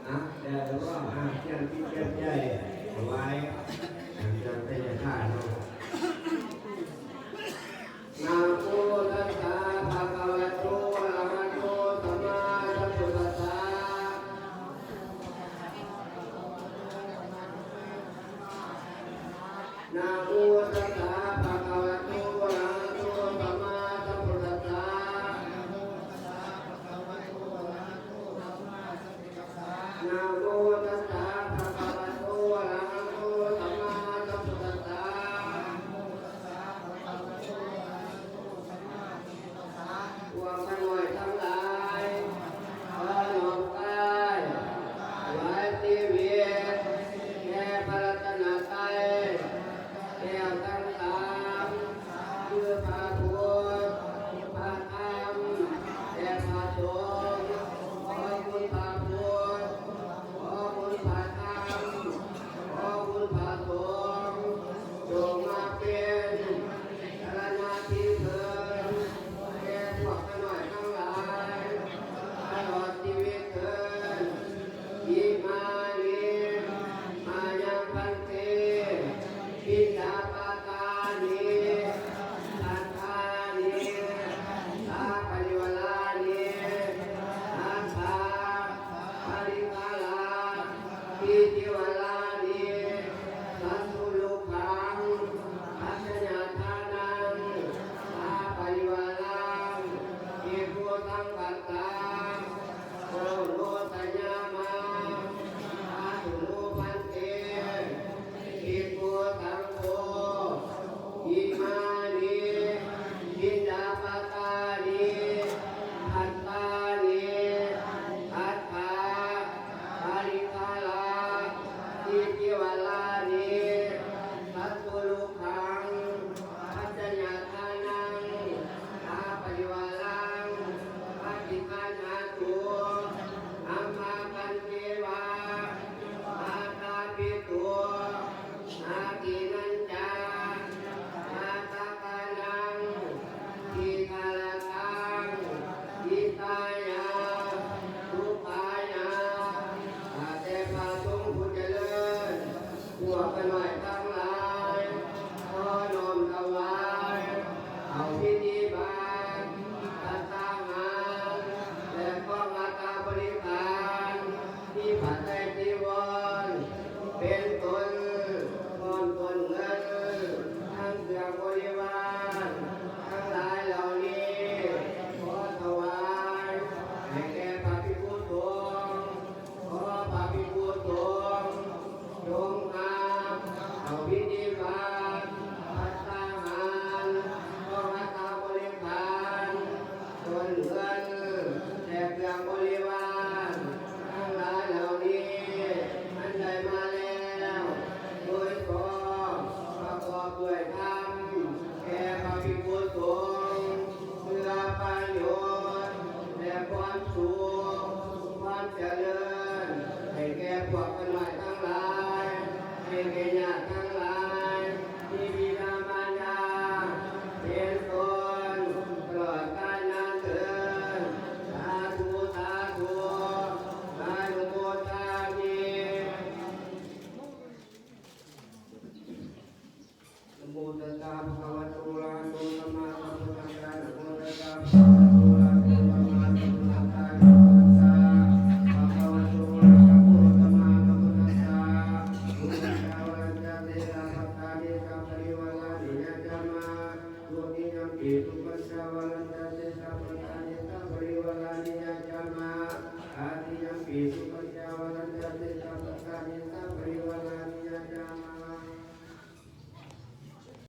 ອ່ະ ແລ້ວກໍຫາກຽມຈິດກຽມໃຈ ຖວາຍອາຈານໄຊຍະທາດເນາະ. ນະໂມຕັດສະ ພະຄະວະໂຕ ອະລະຫະໂຕ ສຳມາສຳພຸດທັດສະ. ນະໂມຕັດສະ ພະຄະວະໂຕ ອະລະຫະໂຕ ສຳມາສຳພຸດທັດສະ. ນະໂມຕັດສະ ພະຄະວະໂຕ ອະລະຫະໂຕ ສຳມາສຳພຸດທັດສະ. ພວກຂ້ານ້ອຍທັງຫຼາຍ ຂໍນ້ອມກາຍ ຖວາຍຊີວິດ ແດ່ພະລັດຕະນະໄຕ ແກ້ວທັງສາມ ຄືພະພຸດ ພະທຳ ແລະ ພະສົງ. ຂໍຄຸນພະພຸດ ຂໍຄຸນພະທຳ ຂໍຄຸນພະສົງ ຈົ່ງມາເປັນສະລະນະທີ່ເພິ່ງ ແກ່ພວກຂ້ານ້ອຍທັງຫຼາຍ ຕະຫຼອດຊີວິດເທີ້ນ. ອິມານິ ມາຍັງ ພັນເຕ ປິນດາປະຕານິ ພັດຖານິ ສາປະລິວາລານິ ອັດຖາ ປະລິຄາລາ ຕິຕິວາລານິ ສັດຖຸລຸກຂັງ ປັດຊະຍາທານັງ ສາປະລິວາລາ ພິກຂຸ ສັງຄັດສາ ໂອໂນຊະຍາມາ ສາທຸໂນ ພັນເຕ ພິກຂຸ ສັງໂຄ ອິມານິ ປິນດາປະຕານິ ພັດຖານິ ອັດຖາ ປະລິຄາລາ ຕິຕິວາລານິ ສັດຕຸລຸຄັງ ປັດຊະຍາທານັງ ສາປະລິວາລັງ ປະຕິຄັນຫາຕຸ ອັມພາກັນເທວາ ມາຕາປິຕຸ ອາທິນັນຈາ ຍາຕະການັງ ທີຄາລະຕັງ ຫິຕາຍາ ສຸຂາຍາ. ຂ້າແຕ່ພະສົງຜູ້ຈະເລີນ ພວກຂ້ານ້ອຍທັງຫຼາຍ ຂໍນ້ອມຖວາຍ ເອົາພິທິບາດ ພັດຕາຫານ ແລະ ຂອງອັດຕະບໍລິຂານ ມີຜ້າໄຕຈີວອນ ເປັນຕົ້ນ ພ້ອມຕົ້ນເງິນ ທັງເຄື່ອງບໍລິວານ ທັງຫຼາຍເຫຼົ່ານີ້ ຂໍຖວາຍໃຫ້ແກ່ພະພິກຂຸສົງ ຂໍພະພິກຂຸສົງ ຈົ່ງຮັບເອົາພິທິບາດ ພັດຕາຫານ ຂອງອັດຕະບໍລິຂານ ຕົ້ນເງິນ ແລະ ເຄື່ອງບໍລິວານ ທັງຫຼາຍເຫຼົ່ານີ້ ອັນໄດ້ມາແລ້ວ ໂດຍຊອບປະກອບດ້ວຍທຳ ແກ່ພະພິກຂຸສົງ ເພື່ອປະໂຫຍດ ແລະ ຄວາມສຸກ ຄວາມຈະເລີນ ໃຫ້ແກ່ພວກຂ້ານ້ອຍທັງຫຼາຍ ໃຫ້ແກ່ຍາດທັງຫຼາຍ ທີ່ບິດາມານດາ ເປັນຕົ້ນ ຕະຫຼອດການນານເທີນ. ສາທຸ ສາທຸ ອະນຸໂມທາມິ. ນະໂມຕັດສະ ພະຄະວະໂຕ ອະລະຫະໂຕ ສຳມາສຳພຸດທັດສະ. ນະໂມຕັດສະ ພະຄະວະໂຕ ອະລະຫະໂຕ ສຳມາສຳພຸດທັດສະ. ນະໂມຕັດສະ ພະຄະວະໂຕ ອະລະຫະໂຕ ສຳມາສຳພຸດທັດສະ. ປຸດຖະຈາ ວະລັນຈະ ເຕ ສະ ພັດຖານິ ສາ ປະລິວາລານິ ຍະ ຈາ ມາ. ທຸຕິຍຳປິ ສຸປັນຈາ ວະລັນຈະ ເຕ ສະ ພັດຖານິ ສາ ປະລິວາລານິ ຍະ ຈາ ມາ. ຕະຕິຍຳປິ ສຸປັນຈາ ວະລັນຈະ ເຕ